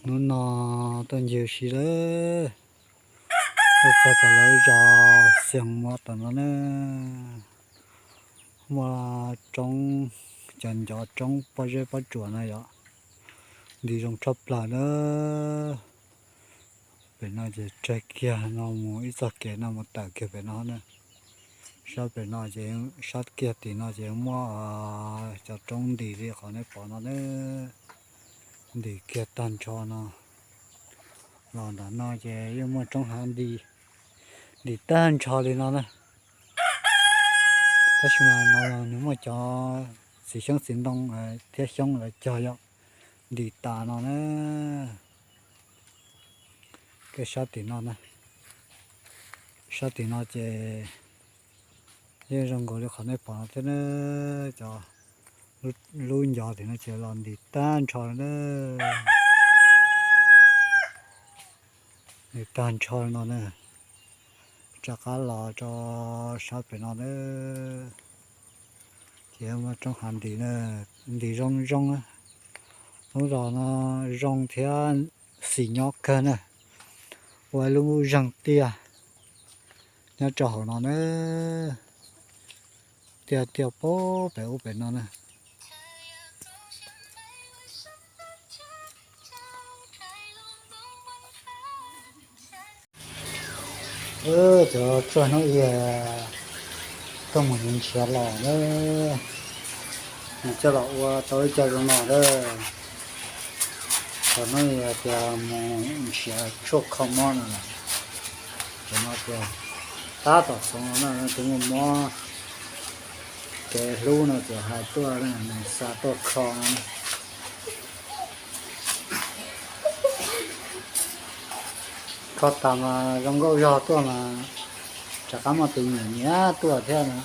Hnub no tuaj ncig ua si lawm, tuaj txog tom lawv zos Xeev Muas tom no na, muaj roob, cov ncov roob pob zeb pob tsuas no yom, nti zoo tshaj plaws na. Pem no ces tseg kiag no mus ib txoj kev no mus tawm kiag pem no na. Sab pem no ces, sab kiag tim no ces muaj cov roob nti li qhov nej pom no na, nti kiag tag nrho no. Los ntawm no ces yeej muaj roob hav nti, nti tag nrho li no na. Tab sis mas no nws muaj cov txiv xyoob txiv ntoo thiab xyoob lawv cog yom, nti tas no na. Kev sab tim no na, sab tim no ces yeej zoo nkaus li qhov nej pom no thiab na. Cov lub ncov tim no ces los nti tag nrho na, nti tag nrho no na. Rov qab los rau sab pem no na, ces muaj roob hav nti, nti zoo zoo. Lub zos no zoo thiab xis nyob kawg na, ua ib lub zeeg tiaj nyob rau hauv no na, tiaj tiaj pem ub pem no na. Cov tsuag hnub ib tuaj mus nrhiav los na, nws coj los ua tau ib co zoo no na. Thaum hnub ib tias mus nrhiav tshuaj kho mob no, cov no tias tab tom txhoov no na, tus muaj mob kev hlub no ces hais tuaj, nws xa tuaj kho no. Kho tas mas zoo nkauj zog tuaj mas rov qab muaj tus nyiam nyiam tuaj thiab na.